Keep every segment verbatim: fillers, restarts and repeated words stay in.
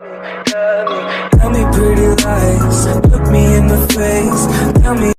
Tell me pretty lies, look me in the face. Tell me.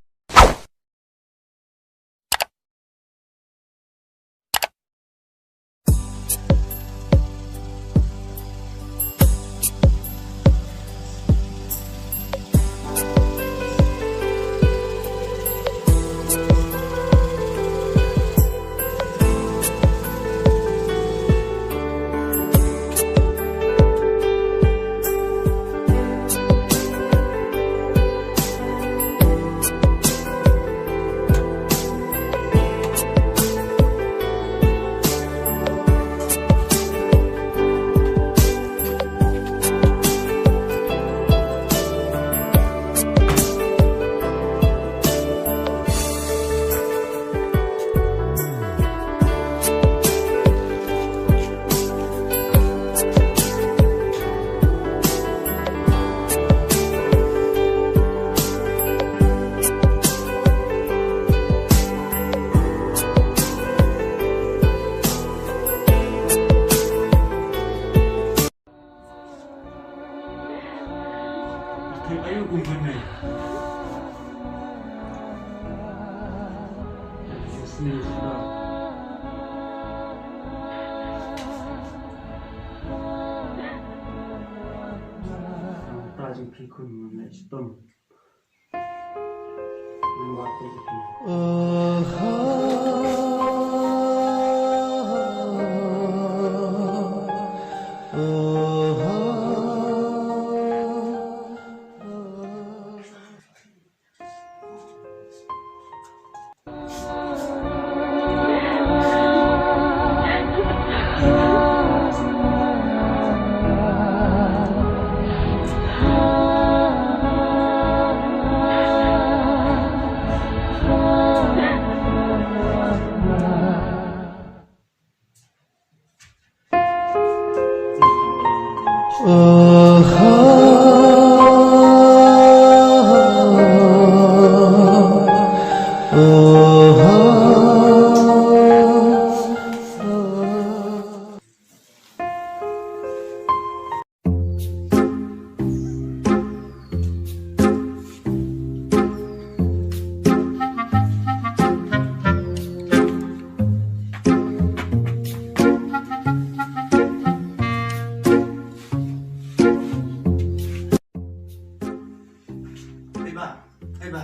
Ai ba, ai ba.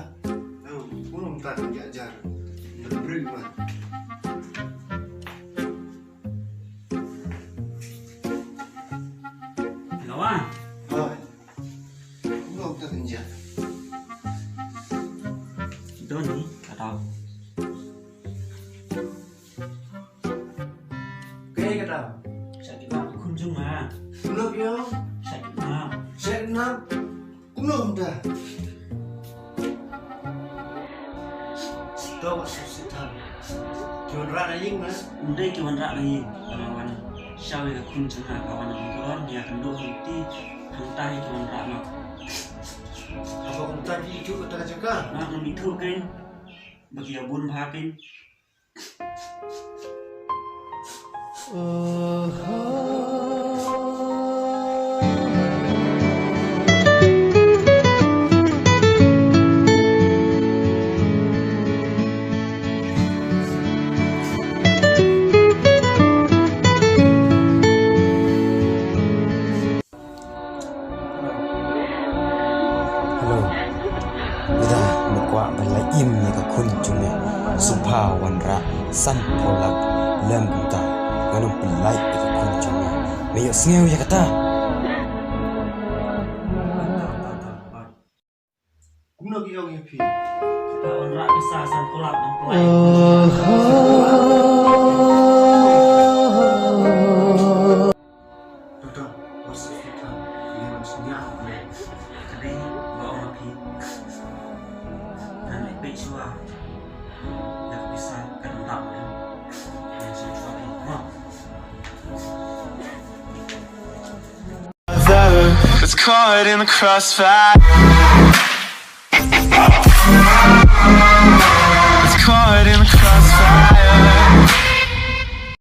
Ai, kumno mynta ka ïa jar. Mynta ka briew ba. Hello, ah. Oi. Kumno mynta ka ïa jar. Don ni, ka tau. Kaei kata? Shah kidnap ka khun jong nga. Kumno phi ong? Shah kidnap. Shah kidnap? Kumno kumta? To ka suk sit than. Ki wanrah na ïing na? Ym dei ki wanrah na ïing. Ka la wan shaw ïa ka khun jong nga, ka wan ong ka ron ïa kynduh hangtei, hangta hi ki wanrah noh. Haba kumta phi ithuh kata ka jaka? Nga ngam ithuh kein. Ba ki ïa bun bha kein. Hello. Lada me kwah ban la im ïa ka khun jong me, sngewbha wanrah sanphew lak lem kumta. Ngan ym pynlait ïa ka khun jong me. Me ïohsngew ïa kata? Kumno ki ong ïa phi? Ka wanrah pisa sanphew lak ban pynlait. Tata, wat sa sngewthuh, ngi wan sngewthuh. Ka dei ba ong phi. Ngan leit peit shuwa. Ïa ka pisa ka dang dap ne. Ngan sngewthuh phi. Ha. It's caught in the crossfire.